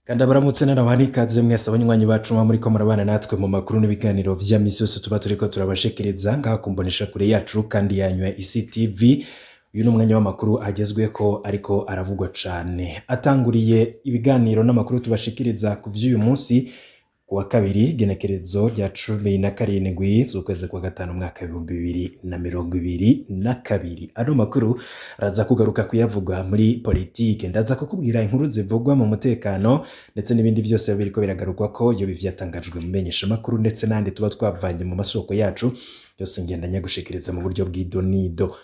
Kandi abaramutse narabaha n'ikaze mwese abanywanyi bacu muba muriko murabana natwe mu makuru n'ibiganiro vya misi yose tuba turiko turabashikiriza ngaha ku mboneshakure yacu kandi yanyu ya ICTV. Uyu ni umwanya w'amakuru agezweko ariko aravugwa cane. Atanguriye ibiganiro n'amakuru tubashikiriza ku vy'uyu munsi ku wa kabiri igenekerezo rya 17 z'ukwezi kwa gatanu umwaka 2022. Ano makuru araza kugaruka kuyavuga muri politike, ndaza kukubwira inkuru zivugwa mu mutekano ndetse n'ibindi vyose biriko biragarukwa ko iyo vyatangajwe mu menyeshamakuru ndetse n'andi tuba twavanye mu masoko yacu yose ngenda nyagushikiriza mu buryo bw'idonido.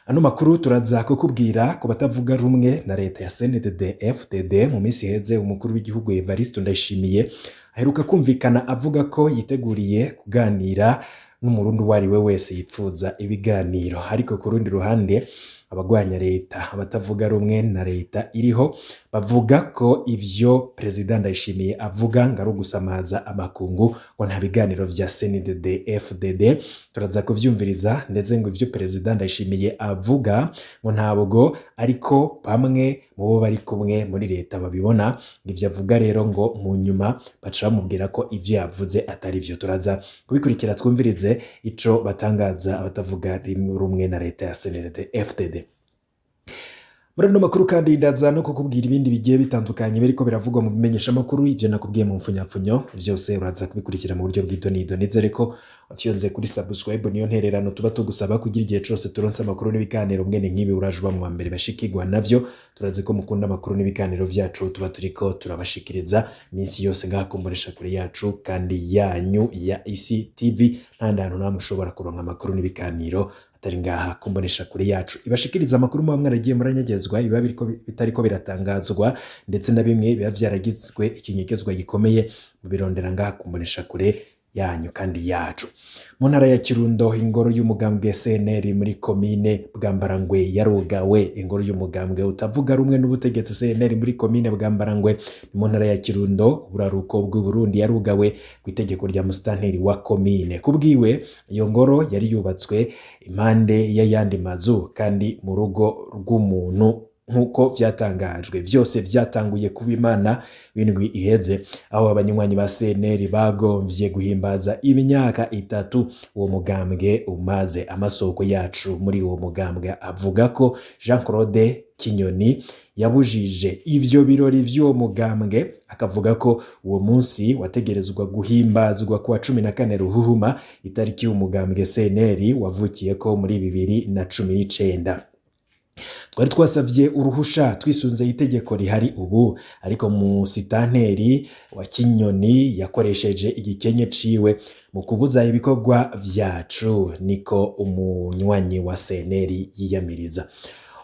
Ano makuru turaza kukubwira ku batavuga rumwe na leta ya CNDD FDD. Mu minsi iheze umukuru w'igihugu Evariste Ndayishimiye aheruka kumvikana avuga ko yiteguriye kuganira n'umurundi uwo ari we wese yipfuza ibiganiro, ariko ku rundi ruhande abagwanya leta, abatavuga rumwe na leta iriho, bavuga ko ivyo Perezida Ndayishimiye avuga ngo ari ugusamaza amakungu, ngo nta biganiro vya CNDD FDD. Turaza kuvyumviriza, ndetse ngo ivyo Perezida Ndayishimiye avuga ngo ntabwo ariko bamwe mu bo bari kumwe muri leta babibona. Ivyo avuga rero ngo mu nyuma baca bamubwira ko ivyo yavuze atari vyo. Turaza kubikurikira twumvirize ico batangaza abatavuga rumwe na leta ya CNDD FDD. Muri ano makuru kandi ndaza no kukubwira ibindi bigiye bitandukanye biriko biravugwa mu bimenyeshamakuru. Ivyo nakubwiye mu mfunyapfunyo vyose uraza kubikurikira mu buryo bw'idonido. Nizere ko wafyonze kuri subscribe, niyo ntererano tuba tugusaba kugira igihe cose turonse amakuru n'ibiganiro mwene nk'ibi uraje uba mu wa mbere bashikirwa navyo. Turazi ko mukunda amakuru n'ibiganiro vyacu tuba turiko turabashikiriza iminsi yose ngaha ku mboneshakure yacu kandi yanyu ya ICTV. Nta hantu namwe ushobora kuronka amakuru n'ibiganiro atari ngaha ku mboneshakure yacu ibashikiriza amakuru muba mwaragiye muranyegezwa, biba biriko bitariko biratangazwa, ndetse na bimwe biba vyaragizwe ikinyegezwa gikomeye mu birondera ngaha ku mboneshakure yanyu kandi yacu. Mu ntara ya Kirundo, ingoro y'umugambwe CNL muri komine Bwambarangwe yarugawe. Ingoro y'umugambwe utavuga rumwe n'ubutegetsi CNL muri komine Bwambarangwe ni mu ntara ya Kirundo, uburaruko bw'u Burundi, yarugawe ku itegeko rya musitanteri wa komine. Kubwiwe, iyo ngoro yari yubatswe impande y'ayandi mazu kandi mu rugo rw'umuntu nk'uko vyatangajwe. Vyose vyatanguye kuba Imana w'indwi iheze, aho abanywanyi ba CNL bagomvye guhimbaza imyaka 3 uwo mugambwe umaze. Amasoko yacu muri uwo mugambwe avuga ko Jean Claude Kinyoni yabujije ivyo birori vy'uwo mugambwe, akavuga ko uwo munsi wategerezwa guhimbazwa kuwa 14 Ruhuhuma, itariki y'umugambwe CNL wavukiyeko muri 2019. Twari twasavye uruhusha twisunze itegeko rihari ubu, ariko musitanteri wa Kinyoni yakoresheje igikenye ciwe mu kubuza ibikorwa vyacu, niko umunywanyi wa CNL yiyamiriza.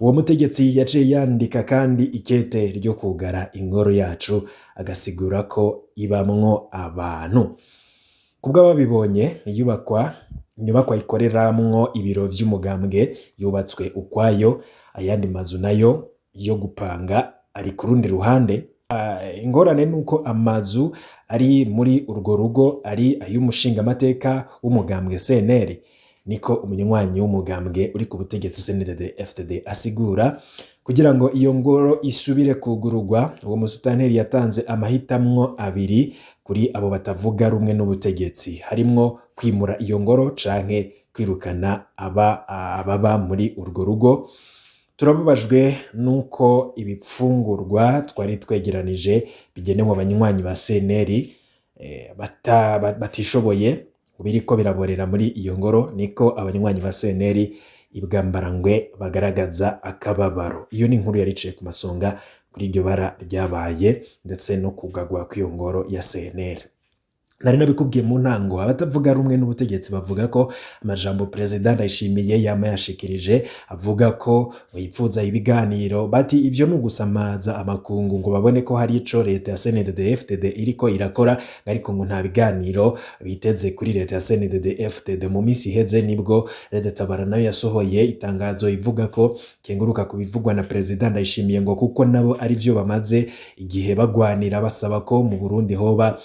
Uwo mutegetsi yaciye yandika kandi ikete ryo kugara ingoro yacu, agasigura ko ibamwo abantu. Kubw'ababibonye, inyubakwa ikoreramwo ibiro vy'umugambwe yubatswe ukwayo, ayandi mazu nayo yo gupanga ari ku rundi ruhande. Ingorane nuko amazu ari muri urwo rugo ari ay'umushingamateka w'umugambwe CNL, niko umunywanyi w'umugambwe uri ku butegetsi CNDD FDD asigura. Kugira ngo iyo ngoro isubire kugururwa, uwo musitanteri yatanze amahitamwo abiri kuri abo batavuga rumwe n'ubutegetsi, harimwo kwimura iyo ngoro canke kwirukana ababa muri urwo rugo. Turababajwe nuko ibifungurwa twari twegeranije bigenewe abanywanyi ba CNL batishoboye biriko biraborera muri iyo ngoro, niko abanywanyi ba CNL ibwambarangwe bagaragaza akababaro. Iyo ni inkuru yariciye ku masonga kuri iryo bara ryabaye ndetse no kugagwa kw'iyo ngoro ya CNL. Nari nabikubwiye mu ntango, abatavuga rumwe n'ubutegetsi bavuga ko amajambo Perezida Ndayishimiye yama yashikirije avuga ko ngo yipfuza ibiganiro, bati ivyo ni ugusamaza amakungu ngo babone ko hari ico leta ya CNDD FDD iriko irakora, ariko ngo nta biganiro biteze kuri leta ya CNDD FDD. Mu minsi iheze nibwo Leta Tabara nayo yasohoye itangazo ivuga ko kenguruka ku bivugwa na Perezida Ndayishimiye, ngo kuko nabo ari vyo bamaze igihe bagwanira basaba ko mu Burundi hoba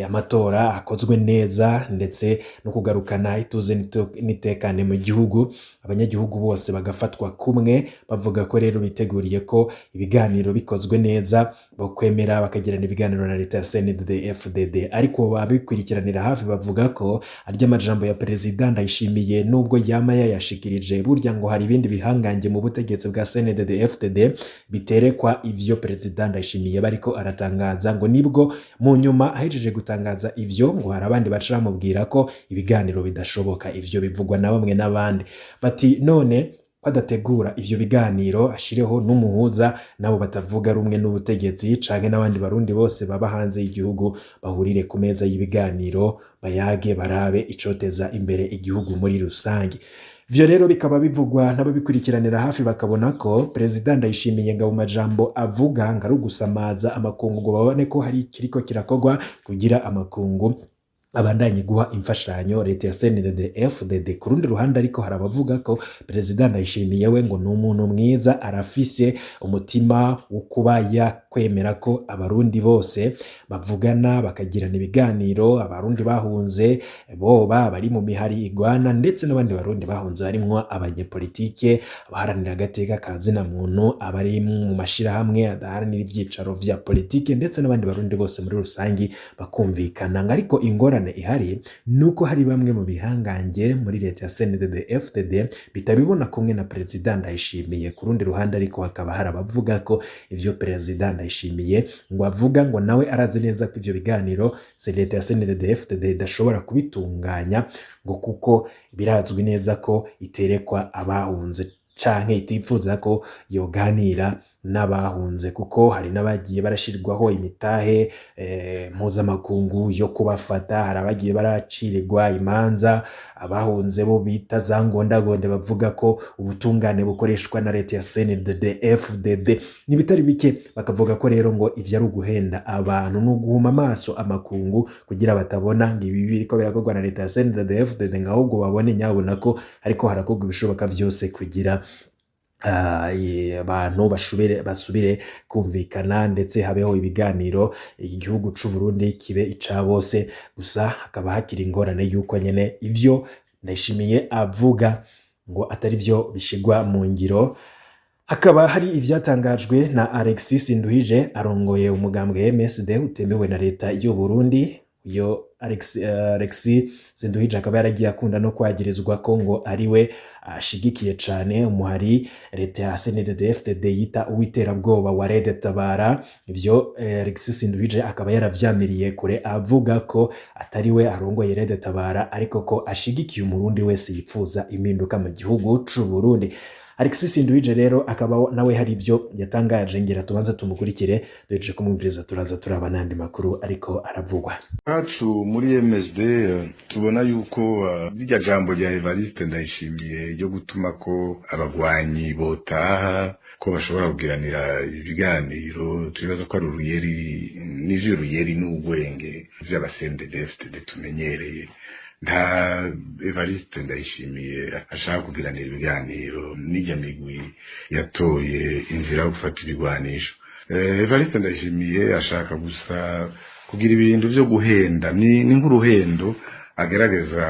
amatora akozwe neza ndetse no kugarukana ituze n'itekane mu gihugu, abanyagihugu bose bagafatwa kumwe. Bavuga ko rero biteguriye ko ibiganiro bikozwe neza bokwemera bakagirana ibiganiro na leta ya CNDD-FDD. Ariko babikurikiranira hafi bavuga ko arya amajambo ya Perezida Ndayishimiye, nubwo yama yayashikirije, burya ngo hari ibindi bihangange mu butegetsi bwa CNDD-FDD biterekwa ivyo Perezida Ndayishimiye bariko aratangaza. Ngo nibwo mu nyuma ahejeje gutangaza ivyo, ngo hari abandi baca bamubwira ko ibiganiro bidashoboka. Ivyo bivugwa na bamwe n'abandi, bati none ko adategura ivyo biganiro, ashireho n'umuhuza nabo batavuga rumwe n'ubutegetsi canke n'abandi Barundi bose baba hanze y'igihugu, bahurire ku meza y'ibiganiro, bayage, barabe icoteza imbere igihugu muri rusange. Ivyo rero bikaba bivugwa n'ababikurikiranira hafi, bakabona ko Perezida Ndayishimiye ngo mu majambo avuga ngo ari ugusamaza amakungu, ngo babone ko hari ikiriko kirakorwa kugira amakungu abandanye guha imfashanyo leta ya CNDD FDD. Ku rundi ruhande ariko, hari abavuga ko Perezida Ndayishimiye we ngo ni umuntu mwiza, arafise umutima wo kuba yakwemera ko Abarundi bose bavugana, bakagirana ibiganiro, Abarundi bahunze boba bari mu mihari igwana ndetse n'abandi Barundi bahunze, harimwo abanyepolitike, abaharanira agateka ka zina muntu, abari mu mashirahamwe adaharanira ivyicaro vya politike, ndetse n'abandi Barundi bose muri rusangi bakumvikana. Ariko ingorane ihari nuko hari bamwe mu bihangange muri leta ya CNDD FDD bitabibona kumwe na Perezida Ndayishimiye. Ku rundi ruhande ariko, hakaba hari abavuga ko ivyo Perezida Ndayishimiye ngo avuga, ngo nawe arazi neza ko ivyo biganiro leta ya CNDD FDD idashobora kubitunganya, ngo kuko birazwi neza ko iterekwa abahunze canke itifuza ko yoganira n'abahunze, kuko hari n'abagiye barashirwaho imitahe mpuzamakungu yo kubafata, hari abagiye baracirirwa imanza abahunze bo bita za ngondagonde, bavuga ko ubutungane bukoreshwa na leta ya CNDD FDD n'ibitari bike. Bakavuga ko rero ngo ivyo ari uguhenda abantu no guhuma amaso amakungu kugira batabona ngo ibi biriko birakorwa na leta ya CNDD FDD, ngo ahubwo babone nyabona ko ariko harakorwa ibishoboka vyose kugira abantu basubire kumvikana, ndetse habeho ibiganiro, igihugu c'u Burundi kibe ica bose. Gusa hakaba hakiri ingorane yuko nyene ivyo Ndayishimiye avuga ngo atari vyo bishigwa mu ngiro. Hakaba hari ivyatangajwe na Alexis Nduhije, arongoye umugambwe MSD utemewe na leta y'u Burundi. Iyo Alexis Sinduhije akaba yaragiye akunda no kwagirizwa ko ngo ariwe ashigikiye cane umuhari leta ya CNDD-FDD yita uw'iterabwoba wa Red Tabara. Ivyo Alexis Sinduhije akaba yaravyamiriye kure, avuga ko atari we arongoye Red Tabara, ariko ko ashigikiye Umurundi wese yipfuza impinduka mu gihugu c'u Burundi. Alexis Sinduhije rero akaba nawe hari ivyo yatangaje, ngira tubanze tumukurikire, duhejeje kumwumviriza turaza turaba n'andi makuru ariko aravugwa. Hacu muri MSD tubona yuko rirya jambo rya Evariste Ndayishimiye ryo gutuma ko abagwanyi botaha, ko bashobora kugiranira ibiganiro, turibaza ko ari uruyeri, n'ivyo uruyeri n'ubwenge vy'aba CNDD-FDD tumenyereye. Nta Evariste Ndayishimiye ashaka kugiranira ibiganiro n'ijya migwi yatoye inzira yo gufata ibigwanisho. Evariste Ndayishimiye ashaka gusa kugira ibintu vyo guhenda, ni nk'uruhendo agerageza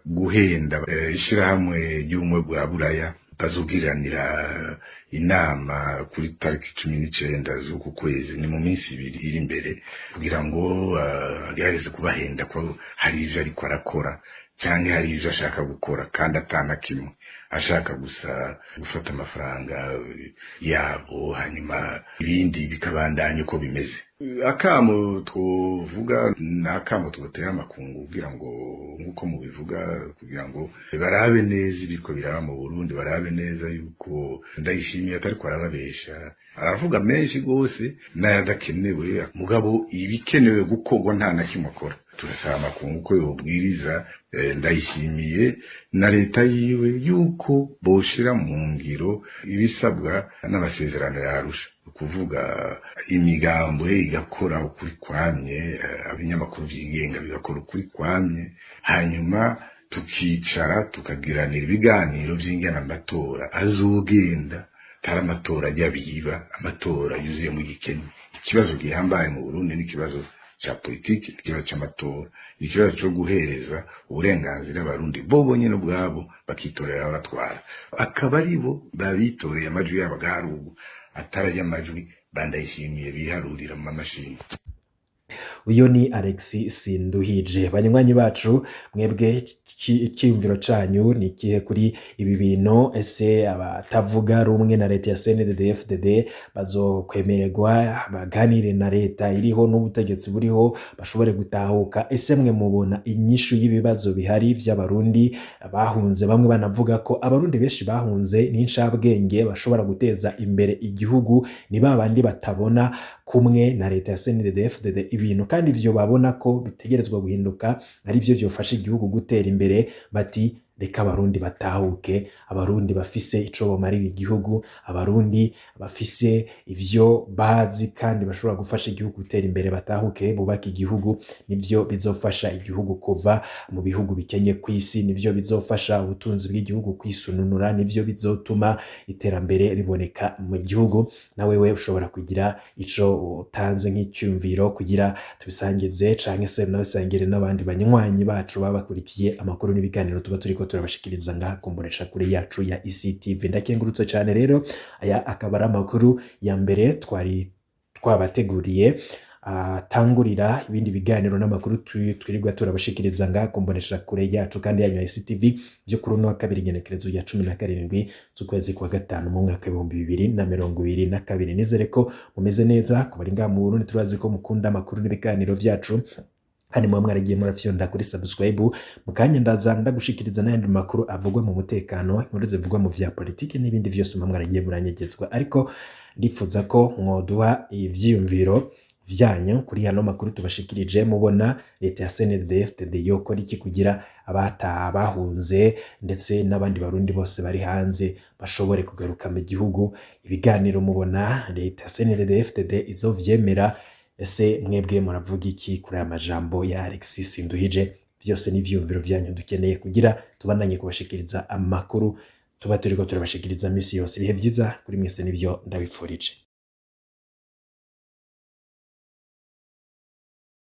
guhenda ishirahamwe ry'Ubumwe bwa Buraya bazogiranira inama kuri tariki 19 z'uku kwezi, ni mu minsi 2 iri imbere, kugira ngo agerageze kubahenda ko hari ivyo ariko arakora canke hari ivyo ashaka gukora, kandi atana kimwe, ashaka gusa gufata amafaranga yabo, hanyuma ibindi bikabandanya uko bimeze. Akamo twovuga ni akamo twotera amakungu kugira ngo, nk'uko mubivuga, kugira ngo barabe neza ibiriko biraba mu Burundi, barabe neza yuko Ndayishimiye atariko arababesha. Aravuga menshi gose n'ayadakenewe, mugabo ibikenewe gukorwa nta na kimwe akora. Turasaba amakungu ko yobwiriza Ndayishimiye na leta yiwe yuko boshira mu ngiro ibisabwa n'amasezerano ya Arusha, ukuvuga imigambo igakora ukuri kwamye, ibinyamakuru vyigenga bigakora ukuri kwamye, hanyuma tukicara tukagiranira ibiganiro vy'ingene amatora azogenda, atari amatora ajya biba amatora yuzuye mu gikene. Ikibazo gihambaye mu Burundi n'ikibazo ca politiki, ni ikibazo c'amatora, ni ikibazo co guhereza uburenganzira abarundi bo bonyene ubwabo bakitorera ababatwara, akaba ari bo babitoreye amajwi yabo agaharurwa, atari amajwi bandayishimiye biharurira mu mamashini. Uyo ni Alexis Sinduhije. Banywanyi bacu, mwebwe icyiyumviro canyu ni ikihe kuri ibi bintu? Ese abatavuga rumwe na leta ya CNDD-FDD bazokwemererwa baganire na leta iriho n'ubutegetsi buriho bashobore gutahuka? Ese mwe mubona inyishu y'ibibazo bihari vy'abarundi bahunze? Bamwe banavuga ko abarundi benshi bahunze n'incabwenge bashobora guteza imbere igihugu, ni ba bandi batabona kumwe na leta ya CNDD-FDD ibintu, kandi ivyo babona ko bitegerezwa guhinduka ari vyo vyofasha igihugu gutera imbere. Bati reka abarundi batahuke, abarundi bafise ico bomarira igihugu, abarundi bafise ivyo bazi kandi bashobora gufasha igihugu gutera imbere, batahuke bubake igihugu. Nivyo bizofasha igihugu kuva mu bihugu bikenye kw'isi, nivyo bizofasha ubutunzi bw'igihugu kwisununura, nivyo bizotuma iterambere riboneka mu gihugu. Na wewe ushobora kugira ico utanze nk'icyumviro kugira tubisangize canke se nabisangire n'abandi banywanyi bacu baba bakurikiye amakuru n'ibiganiro tuba turiko turabashikiriza ngaha ku mboneshakure yacu ya ICTV. Ndakengurutse cyane rero, aya akaba ari amakuru ya mbere twari twabateguriye atangurira ibindi biganiro n'amakuru twirirwa turabashikiriza ngaha ku mboneshakure yacu kandi yanyu ya ICTV byo kuri uno wa kabiri, igenekerezo rya 17 z'ukwezi kwa gatanu mu mwaka w'2022. Nizere ko mumeze neza. Ku bari ngaha mu Burundi, turazi ko mukunda amakuru n'ibiganiro vyacu kandi muba mwaragiye murafyonda kuri subscribe. Mu kanya ndaza ndagushikiriza n'ayandi makuru avugwa mu mutekano, inkuru zivugwa mu vya politiki n'ibindi vyose muba mwaragiye muranyegezwa, ariko ndipfuza ko mwoduha ivyiyumviro vyanyu kuri hano makuru tubashikirije. Mubona leta ya CNDD-FDD yokora iki kugira abataha bahunze ndetse n'abandi barundi bose bari hanze bashobore kugaruka mu gihugu? Ibiganiro mubona leta ya CNDD-FDD izovyemera? Ese mwebwe muravuga iki kuri aya majambo ya Alexis Sinduhije? Byose ni ivyiyumviro vyanyu dukeneye kugira tubandanye kubashikiriza amakuru tuba turiko turabashikiriza misi yose. Ibihe vyiza kuri mwese, nivyo ndabipfurije.